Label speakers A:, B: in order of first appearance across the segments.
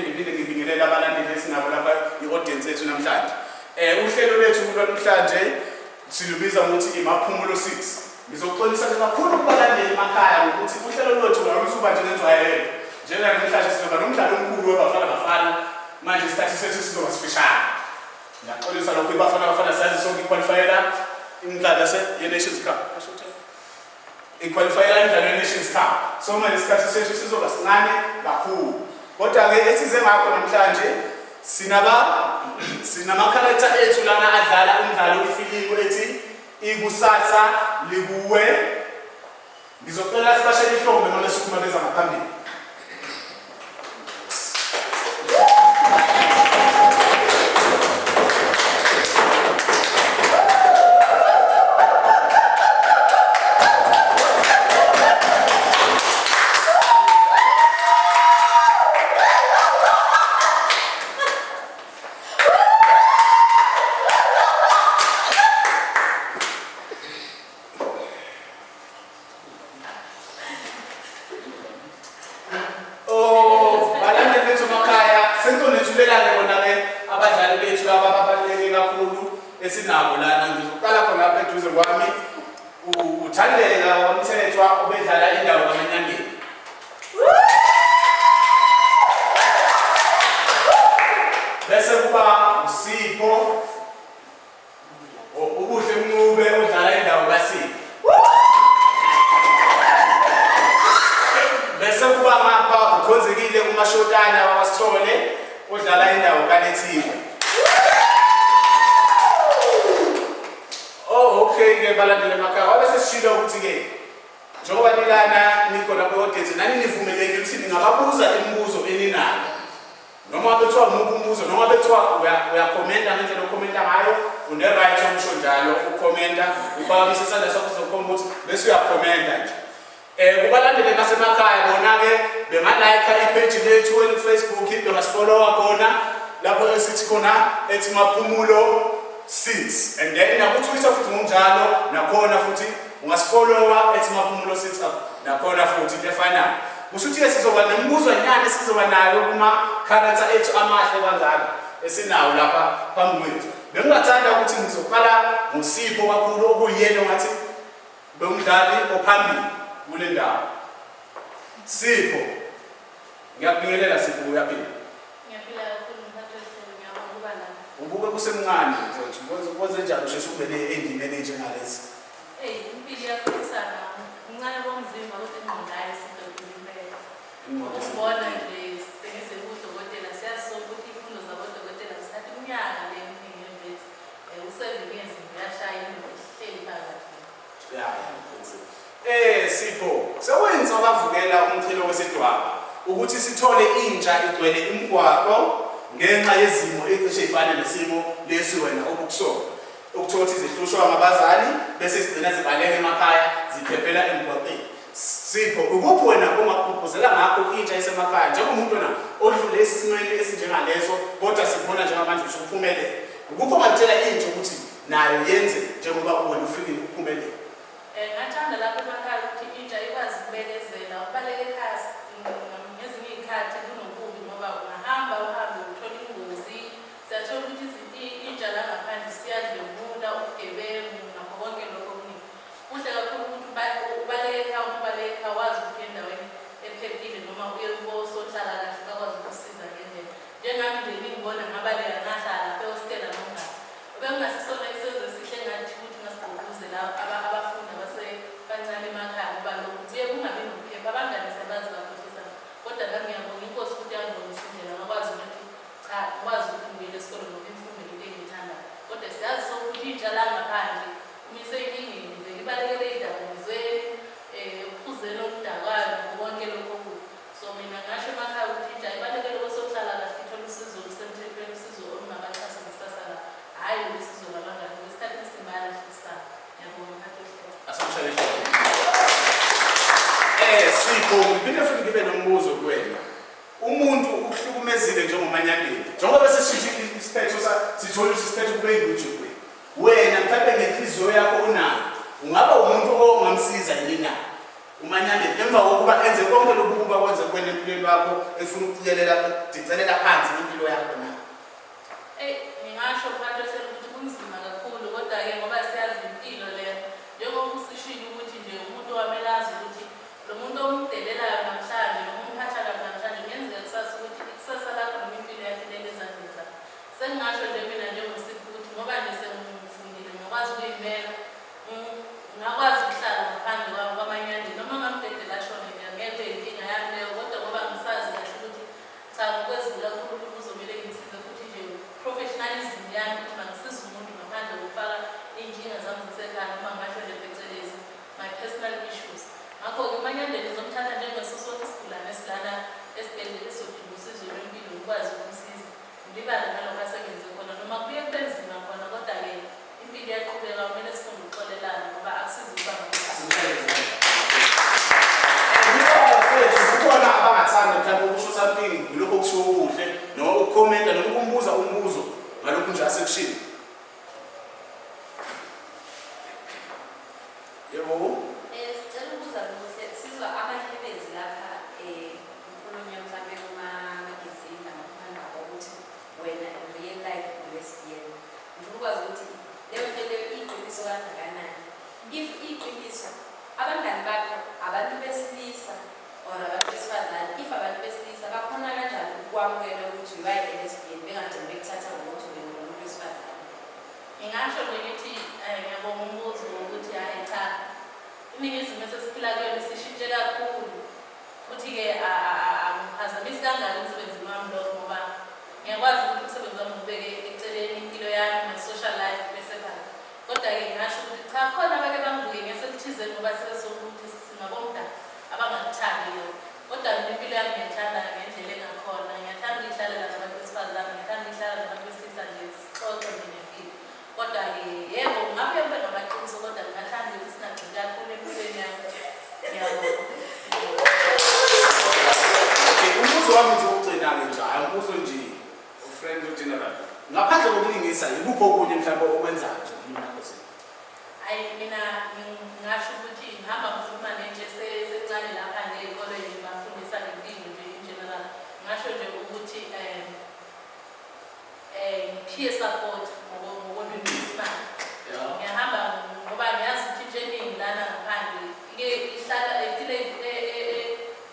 A: ngiphinde ngiphinde ngibingelele abalandeli esinabo lapha i-audience yethu namhlanje. Uhlelo lwethu kulwanamhlanje silubiza ngokuthi iMaphumulo 6. Ngizoxolisa ke kakhulu kubalandeli emakhaya ngokuthi uhlelo lwethu aluzuba njengenjwayelo. Njenganamhlanje sizoba nomdlalo omkhulu weBafana Bafana, manje isikhathi sethu sizoba sifishane. Ngiyaxolisa lokho iBafana Bafana siyazi sonke iqualifyela imidlalo ye-Nations Cup. Iqualifyela imidlalo ye-Nations Cup. So manje isikhathi sethu sizoba sincane kakhulu. Kodwa-ke esize ngakho namhlanje sinaba sinama-character ethu lana adlala umdlalo ifilimu ethi Ikusasa likuwe. Ngizocela sibashele ihlombe noma sikhuluma beza ngaphambili. Oh, balandeli bethu emakhaya, senizonethulela-ke bona-ke abadlali bethu laba ababaluleke kakhulu esinabo lana. Ngizoqala khona lapha eduze kwami, uThandeka waMthethwa obedlala indawo kaManyangeni. Bese kuba uSipho Ubuhle Mncube odlala indawo kaSipho. Bese kuba ngapha uKhonzekile uMashotana wakwaSithole odlala indawo kaLethiwe. Oh okay ke balandeli emakhaya wabe sesishilo ukuthi ke Njengoba nilana nikhona kwi-audience nani nivumelekile ukuthi ningababuza imibuzo eninayo. Noma ngabe kuthiwa muphi umbuzo, noma ngabe kuthiwa uyakhomenta ngendlela okhomenta ngayo, une-right yokusho njalo ukhomenta, uphakamise isandla sakho uzokhomba ukuthi bese uyakhomenta nje. Kubalandeli basemakhaya bona-ke bengalayikha ipheji lethu eliku-Facebook, bengasifollowa khona lapho esithi khona ethi Maphumulo 6 and then naku-Twitter futhi ngokunjalo nakhona futhi Ungasifollowa ethi Maphumulo Sit Up nakhona futhi into efanayo. Kusho ukuthi-ke sizoba nemibuzwanyana esizoba nayo kuma-character ethu amahle kangaka esinawo lapha phambi kwethu. Bengingathanda ukuthi ngizoqala ngoSipho kakhulu okuyena ongathi bewumdlali ophambili kule ndawo. Sipho, ngiyakubingelela Sipho, uyaphila?
B: Ngiyaphila kakhulu mphathi wehlelo, ngiyabonga ukuba la.
A: Ubuke kusemncane mfowethu, kwenze njani usheshe ungene endimeni enjengalezi?
B: Eyi, impilo iyaphikisana. Mncane komzimba kodwa ingqondo hayi isidodile impela. Ukubona nje sengize kudokotela siyazi sonke ukuthi iy'fundo zabodokotela zithatha iminyaka le eminingi embethi. U-7 years nje uyashaya indoda ihleli phakathi.
A: Ya, ya, kunzima. Eh Sipho, sekwenza kwavukela umchilo wesidwaba ukuthi sithole intsha igcwele imigwaqo ngenxa yezimo ecishe ifane nesimo lesi wena obukusona. Ukuthola ukuthi zihlushwa ngabazali bese zigcina zibaleka emakhaya ziphephela emgwaqeni. Sipho, ukuphi wena ongagqugquzela ngakho intsha esemakhaya njengomuntu wena odlule esimweni esinjengaleso kodwa sikubona njengamanje usuphumelele. Ukuphi ongatshela intsha ukuthi nayo yenze njengoba wena ufikile uphumelele?
B: Ngathanda lapha emakhaya ukuthi intsha ikwazi ukubekezela, ukubaleka ekhaya ngezinye iy'khathi kunobubi ngoba ungahamba uhambe uthole ingozi. Siyathola ukuthi intsha la ngaphandle siyadlwengula, ubugebengu nakho konke lokho okuningi. Kuhle kakhulu ukuthi ubaleke ekhaya, uma ubaleke ekhaya wazi ukuthi uya endaweni ephephile noma uye kosonhlalakahle bakwazi ukukusiza ngendlela. Njengami nje ningibona ngabaleka ngahlala lapha ehostela nomngani. Bekungasisona isenzo esihle engathi ukuthi ngasigqugquzela abafundi abasebancane emakhaya ngoba lokhu kuye kungabi nokuphepha. Abangani siyabazi bakhohlisana kodwa nami ngiyabonga iNkosi ukuthi yangibonisa indlela ngakwazi ukuthi cha ngikwazi ukuthi ngibuyele esikoleni ngoba imfundo into engiyithandayo. Kodwa siyazi sonke ukuthi intsha la ngaphandle uma isenkingeni ivele ibalekele ey'dakamizweni, ekuphuzeni okudakayo nakho konke lokhu okubi. So mina ngasho emakhaya ukuthi intsha ibalekele kosonhlalakahle ithole usizo olusemthethweni, usizo olungabaxhasa ngekusasa labo, hhayi lolu sizo lwabangani ngoba isikhathi esiningi bayalahlisana. Ngiyabonga mphathi wehlelo.
A: Asimshayele ihlombe. Eh Sipho, ngiphinde futhi ngibe nombuzo kuwena. Umuntu ukuhlukumezile njengoManyandeni. Njengoba sesisho isiphetho sithola ukuthi isiphetho kube yikuthi wena mhlawumbe ngenhliziyo yakho unayo ungaba umuntu ongamsiza yini na? UManyandeni emva kokuba enze konke lobu akwenze kuwena empilweni wakho efuna ukucikelela dicelela phansi impilo yakho na?
B: Eyi, ngingasho phansi ohlelo ukuthi kunzima kakhulu, kodwa-ke ngoba siyazi impilo le, njengoba usishilo ukuthi nje umuntu wamele azi ukuthi lo muntu omdelelayo namhlanje noma umphatha kabi namhlanje kungenzeka kusasa ukuthi ikusasa lakho noma impilo yakho ilele ezandleni zakho. Sengingasho nje mina njengoSipho ukuthi ngoba nje sengifundile ngiyakwazi ukuyimela, ngingakwazi ukuhlala ngaphandle kwamanyandeni noma ngamdedela ashone nje angeke kube yinkinga yami leyo, kodwa ngoba ngisazi kahle ukuthi cha, ngokwezwi likaNkulunkulu kuzomele ngimsize, futhi nje professionalism yami ukuthi mangisize umuntu ngaphandle kokufaka iy'nkinga zami zasekhaya noma ngingasho nje phecelezi my personal issues. Ngakho-ke uManyandeni ngizomthatha njengeso sonke isigulane esilana esibhedlela esizodinga usizo lwempilo, ngikwazi ukumsiza ngilibale nalokho asengenze khona, noma kubuye kube nzima khona, kodwa-ke impilo iyaqhubeka, kumele sifunde ukuxolelana ngoba akusizi ukuba.
A: Kukhona abangathanda mhlawumbe ukusho something ngilokho okushiwo kuhle, noma ukukhomenta, noma ukumbuza umbuzo ngalokhu nje asekushilo? Yebo.
C: Sicela ukubuza kuhle, sizwa amahebezi lapha kukhulunywa mhlampe kuma-magazine namaphephandaba ukuthi wena in real life u-lesbian. Ngifuna ukwazi ukuthi leyo nto leyo iyiqiniso kangakanani. If iyiqiniso, abangani bakho abantu besilisa or abantu besifazane? If abantu besilisa, bakhona kanjani ukwamukela ukuthi you are a lesbian, bengagcini bekuthatha ngokuthi wena umuntu wesifazane?
B: Ngingasho nje ngithi ngiyabonga umbuzo wokuthi hhayi cha, iningizimu esesiphila kuyona isishintshe kakhulu, futhi-ke angiphazamisi kangako emsebenzini wami lokho, ngoba ngiyakwazi ukuthi umsebenzi wami ngibeke eceleni, impilo yami, my social life ibe separate. Kodwa-ke ngingasho ukuthi cha, khona abake bangibuke ngeselithizeni ngoba sesokuthi singabomdala abangakuthandi lokho, kodwa mina impilo yami ngiyayithanda ngendlela engakhona. Ngiyathanda ukuyihlalela nabantu besifazane, ngiyathanda ukuyihlala nabantu besilisa nje, sixoxe nje ngempilo. Kodwa-ke yebo, ngabe kube ngamaqiniso, kodwa ngingathanda ukuthi singagxili kakhulu empilweni yami. Ngiyabonga.
A: Okay, umbuzo wami nje wokugcina-ke nje, hhayi umbuzo nje friend general. Ngaphandle kokulingisa, yikuphi okunye mhlawumbe okwenzayo nje empilweni yakho Sipho?
B: Hayi, mina ngingasho ukuthi ngihamba ngikhuluma nentsha esencane lapha nje ey'kolweni, ngibafundisa ngempilo nje in general. Ngingasho nje ukuthi peer support ngokolwimi lwesimanje. Ngiyahamba ngoba ngiyazi ukuthi intsha eningi lana ngaphandle ike ihlala iphile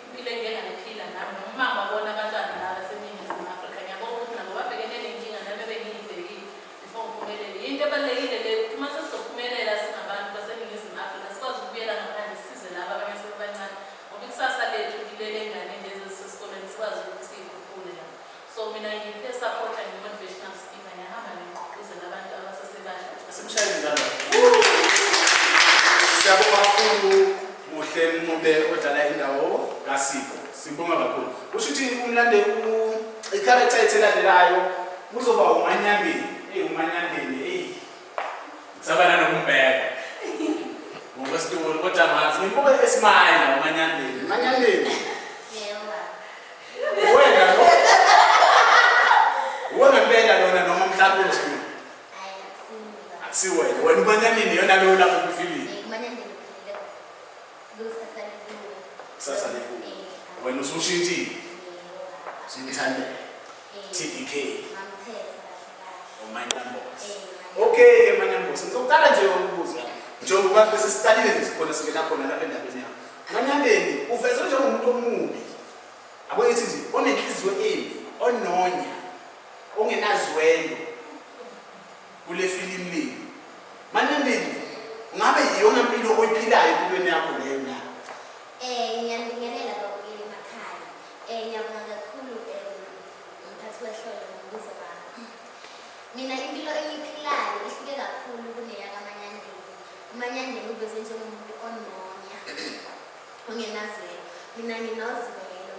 B: impilo engike ngayiphila nami, noma ngibabona abantwana laba baseNingizimu Afrika, ngiyabona ukuthi nabo babhekene ney'nkinga nami ebengiyibhekile before ngiphumelele. Yinto ebalulekile leyo ukuthi uma sesizophumelela singabantu baseNingizimu Afrika sikwazi ukubuyela ngaphandle sisize laba abanye asebebancane, ngoba ikusasa lethu lilele ey'nganeni lezi ezisesikolweni, sikwazi ukuthi siy'khuphule la. So mina ngiyi-peer supporter, ngi-motivational speaker, ngiyahamba ngigqugquzela abantu abasesebasha.
A: Simshayele izandla. Siyabonga kakhulu Muhle Mncube odlala indawo kaSipho. Sibonga kakhulu. Kusho ukuthi umlande i-character yethu elandelayo kuzoba uManyandeni. Ey, uManyandeni, ey. Saba nanokumbheka. Ngokwesitori kodwa ngathi ngimbuke esmile uManyandeni. Manyandeni.
D: Yebo baba.
A: Wena lo. Uwe ngempela lona noma mhlawumbe nje
D: Hayi, akusimi baba.
A: Akusiwena. Wena uManyandeni yona leyo lapho kufilimi.
D: UManyandeni uphelele kusasa likuwe.
A: Kusasa likuwe. Wena usushintshile.
D: Yebo baba.
A: Usumthandela. TDK.
D: Ngamthetha kahle kahle.
A: Umanyambosi.
D: Eh.
A: Okay, Manyambosi. Ngizoqala nje ukubuza. Njengoba bese siqalile nje sikhona singena khona lapha endabeni yakho. Manyandeni uvezwe njengomuntu omubi. Abo ngithi nje onenhliziyo embi, ononya, ongenazwelo kule filimu leli. Manyandeni, ngabe iyona mpilo oyiphilayo empilweni yakho leyo na?
D: Ngiyanibingelela babukeli emakhaya. Ngiyabonga kakhulu mphathi wehlelo ngombuzo wakho. Mina impilo engiyiphilayo ihluke kakhulu kuneyakaManyandeni. UManyandeni uvezwe njengomuntu ononya, ongenazwelo. Mina nginozwelo,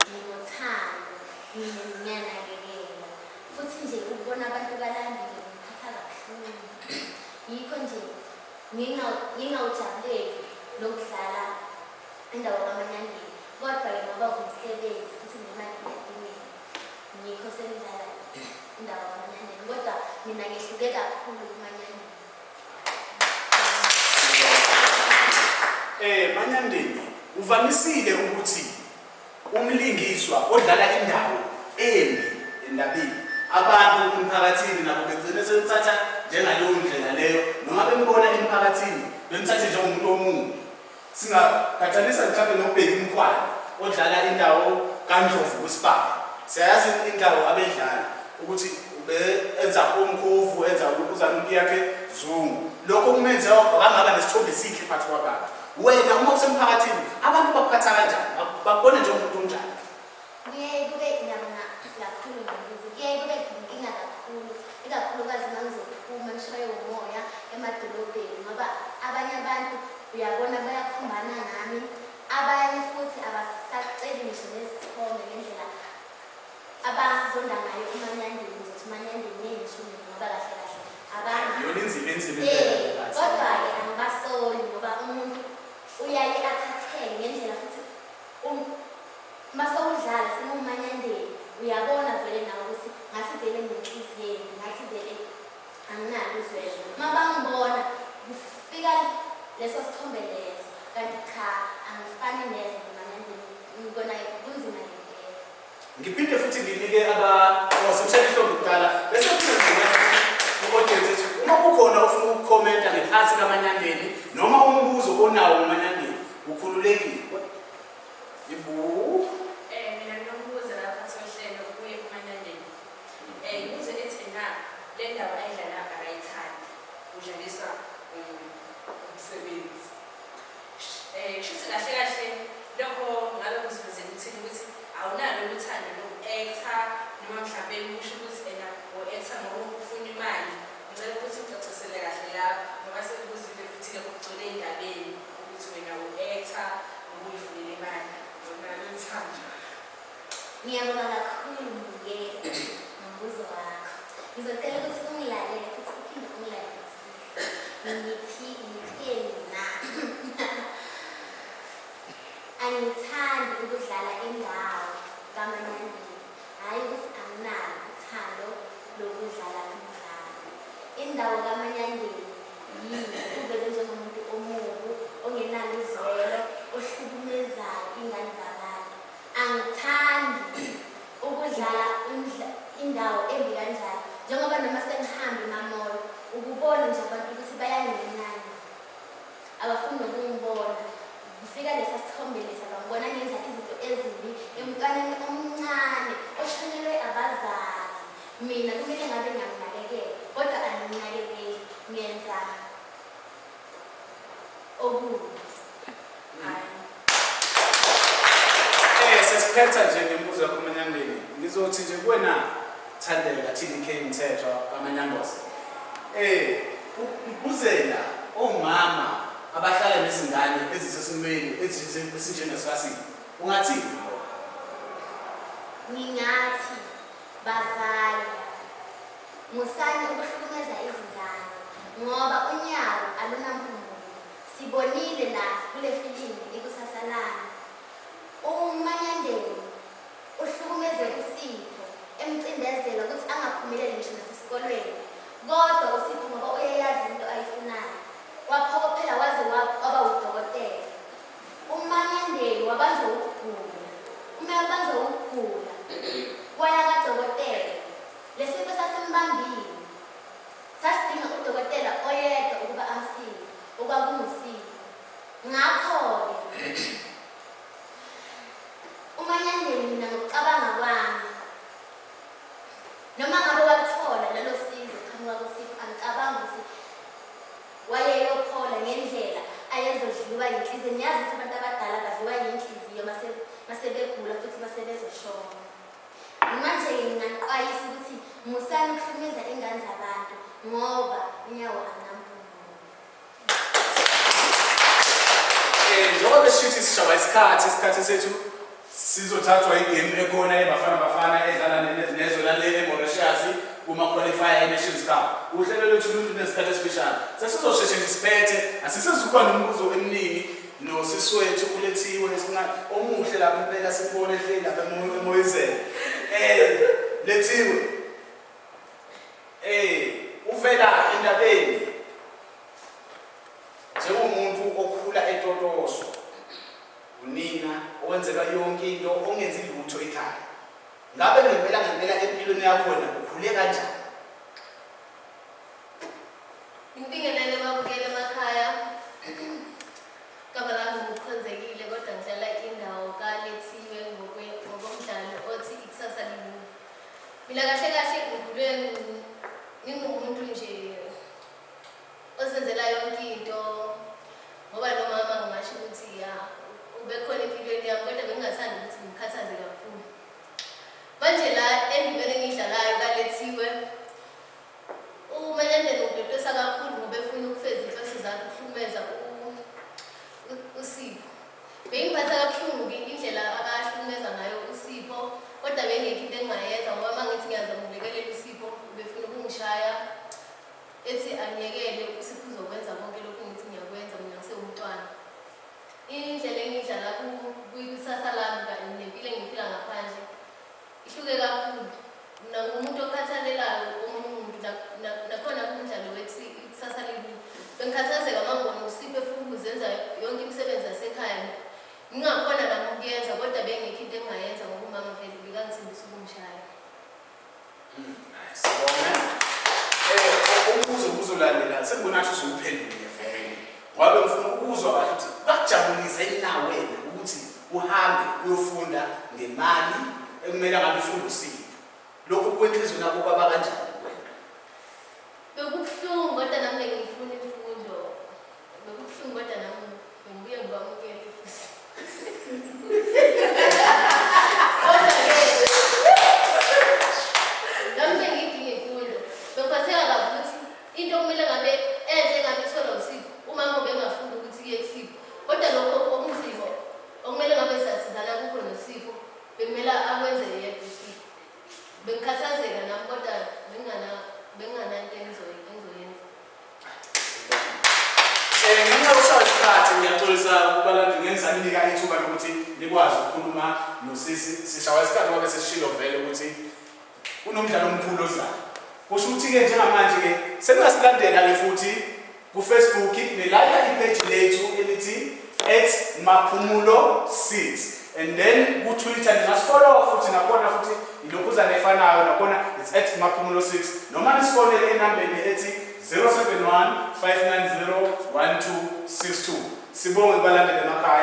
D: nginothando, ngiyanakekela. Futhi nje ukubona abantu balambile ngiphatha kabuhlungu. Yikho nje ngingawujabuleli nokudlala indawo kaManyandeni. Kodwa-ke ngoba umsebenzi futhi nemali iyadingeka, ngikho sengidlala indawo kaManyandeni. Kodwa mina ngehluke kakhulu kuManyandeni.
A: Manyandeni, uvamisile ukuthi umlingiswa odlala indawo embi endabeni abantu emphakathini nabo begcine sebemthatha njengaleyo ndlela leyo noma bembona emphakathini bemthathe njengomuntu omubi singaqhathanisa mhlawumbe nobheki mkhwala odlala indawo kandlovu kwisibaya siyayazi indawo abedlala ukuthi ube enza umkhovu enza ukuphuzana impi yakhe zungu lokho kumenze wangaba nesithombe esihle phakathi kwabantu wena uma usemphakathini abantu bakuphatha kanjani bakubona njengomuntu onjani
D: Kuyaye kube ngiyabonga kakhulu ngombuzo. Kuyaye kube inkinga kakhulu, ikakhulukazi uma ngizophuma ngishaywe umoya emadolobheni ngoba abanye abantu uyabona bayakhombana ngami, abanye futhi abasaceli ngisho nezithombe ngendlela abazonda ngayo uManyandeni. Ngizothi uManyandeni ngeke ngisho mina ngoba kahle kahle abanye
A: Iyona inzima inzima impela
D: Eh,
A: le phathi.
D: kodwa-ke angibasoli ngoba umuntu uyaye athatheke ngendlela futhi uma sewudlala sengumanyandeni uyabona vele nawe ukuthi ngathi vele nginenhliziyo embi, ngathi vele anginalo uzwelo. Uma bangibona kufika leso sithombe leso, kanti cha angifani neze nomanyandeni, ngibona kunzima ngempela.
A: Ngiphinde futhi nginike aba osemshela ihlombe kuqala bese kuphinde ngibona futhi ku-audience ethu uma kukhona ofuna ukukhomenta ngephathi kaManyandeni noma umbuzo onawo ngoManyandeni ukhululekile. Ibu.
C: Mina nginombuzo lapha sohlelo kuye kuManyandeni. Ngizwe ethi na le ndawo ayidlala akayithandi. Udlaliswa umsebenzi. Kushuthi kahle kahle lokho ngabe kusivezela ukuthini ukuthi awunalo uthando loku-actor noma mhlawumbe kusho ukuthi ena u-actor ngoba ufuna imali. Ngicela ukuthi ucacisele kahle lapho ngoba sekuzwile futhi lokho kugcwele ey'ndabeni ukuthi wena u-actor ngoba uyifunela imali. Awunalo uthando.
D: Ngiyabonga kakhulu Mbukeli ngombuzo wakho. Ngizocela ukuthi ungilalele futhi uphinde ungilalelisise. Ngithi ngitheni na? Angithandi ukudlala indawo kaManyandeni. Hhayi ukuthi anginalo uthando lokudlala umdlalo. Indawo kaManyandeni yini uvele njengomuntu omubi, ongenalo uzwelo, ohlukumezayo iy'ngane zabantu. Angithandi ukudlala indawo embi kanjalo. Njengoba noma sengihamba ema-mall, ukubona nje abantu ukuthi bayanginyanya. Abafuni nokungibona. Kufika lesa sithombe lesa bangibona ngenza izinto ezimbi emntwaneni omncane oshonelwe abazali. Mina kumele ngabe ngiyamnakekela kodwa angimnakekeli ngenza okubi.
C: Hhayi.
A: Sesiphetha nje ngemibuzo yakho Manyandeni. Ngizothi nje kuwena Thandeka TDK Mthethwa kaManyangose. Ukugqugquzela omama abahlala nezingane ezisesimweni esinjengesikasipho. Ungathini ngabo?
D: Ngingathi bazali musani ukuhlukumeza izingane ngoba unyawo alunampumulo. Sibonile la kule filimu ikusasa lami. UManyandeni uhlukumeze uSipho emcindezela ukuthi angaphumeleli ngisho nasesikolweni. Kodwa uSipho ngoba uyayazi into ayifunayo waphokophela waze waba udokotela. UManyandeni wabanjwa ukugula. Uma ebanjwa ukugula waya kadokotela. Lesifo sasimbambile. Sasidinga udokotela oyedwa ukuba amsize, okwakunguSipho. Ngakho-ke uManyandeni mina ngokucabanga kwami noma ngabe waluthola lolo sizo qhamuka kuSipho angicabangi ukuthi wayeyophola ngendlela ayezodliwa yinhliziyo. Niyazi ukuthi abantu abadala badliwa yinhliziyo mase begula futhi mase bezoshona. Manje-ke nginganiqwayisa ukuthi musani ukuhlukumeza ingane zabantu ngoba unyawo alunampumulo.
A: Njengoba beshithi sishawa isikhathi, isikhathi sethu sizothathwa igame ekhona eBafana Bafana edlala nezwe lale eMauritius kuma-qualifier e-Nations Cup. Uhlelo lwethu lunesikhathi esifishane. Sesizosheshe nje siphethe, asisezukuba nemibuzo eminingi nosisi wethu ulethiwe esincane omuhle lapha impela simbone ehleli lapha emoyizela. Lethiwe. Uvela endabeni njengomuntu okhula etotoswa. Unina owenzelwa yonke into, ongenzi lutho ekhaya. Ngabe ngempela ngempela empilweni yakho wena ukhule kanjani?
E: Ngibingelele babukeli emakhaya. Igama lami nguKhonzekile kodwa ngidlala indawo kaLethiwe ngokomdlalo othi Ikusasa Likuwe. Mina kahle kahle ngikhule ngingumuntu nje ozenzela yonke into ngoba nomama ngingasho ukuthi ya ubekhona empilweni yami kodwa bengingathandi ukuthi ngimkhathaze kakhulu. Manje la endimeni engiyidlalayo kaLethiwe uManyandeni ungidodisa kakhulu ngoba efuna ukufeza inhloso zakhe ukuhlukumeza uSipho. Bengiphatha kabuhlungu-ke indlela akahlukumeza ngayo uSipho kodwa bengekho into engingayenza ngoba uma ngithi ngiyazama ukulekelela uSipho ubefuna ukungishaya ethi angiyekele uSipho uzokwenza konke lokhu engithi ngiyakwenza mina ngisewumntwana. Indlela engiyidlala kwikusasa lami kanye nempilo engiyiphila ngaphandle ihluke kakhulu. Mina ngumuntu okhathalelayo omunye umuntu nakhona kumdlalo wethi Ikusasa Likuwe. Bengikhathazeka uma ngibona uSipho efuna ukuzenza yonke imisebenzi yasekhaya. Ngingakhona nami ukuyenza kodwa bengekho into engingayenza ngoba umama vele bekangithembisa ukungishaya.
A: Sibonge. Umbuzo obuzolandela sengibona ngathi usuwuphendulile vele. Ngoba bengifuna ukuzwa kahle ukuthi bakujabulise yini na wena ukuthi uhambe uyofunda ngemali ekumele ngabe ufunda uSipho. Lokhu kwenhliziyweni yakho kwaba kanjani kuwena?
E: Bekubuhlungu kodwa nami bengiyifuna imfundo. Bekubuhlungu kodwa nami bengibuye ngikwamukele futhi. Kodwa-ke nami bengiyidinga imfundo. Bengiphatheka kabi ukuthi into okumele ngabe enhle ngabe itholwa uSipho, umama ubengafuni ukuthi kuye kuSipho. Kodwa lokho okunzima okumele ngabe siyasizana kukho noSipho, bekumele akwenze yedwa uSipho. Bengikhathazeka nami kodwa bengingananto engizoyenza.
A: Ngenxa yokushaya isikhathi ngiyaxolisa kubalandeli ngeke ngisaninika ithuba lokuthi nikwazi ukukhuluma nosisi. Sishawa isikhathi ngoba sesishilo vele ukuthi kunomdlalo omkhulu ozayo. Kusho ukuthi-ke njengamanje-ke seningasilandela-ke futhi ku-Facebook nilayika ipheji lethu elithi @maphumulo6 and then ku-Twitter ningasifollowa futhi nakhona futhi ilokhuzana efanayo nakhona it's @maphumulo6 noma nisifonele enambeni ethi 071 590 1262. Sibonge kubalandeli emakhaya.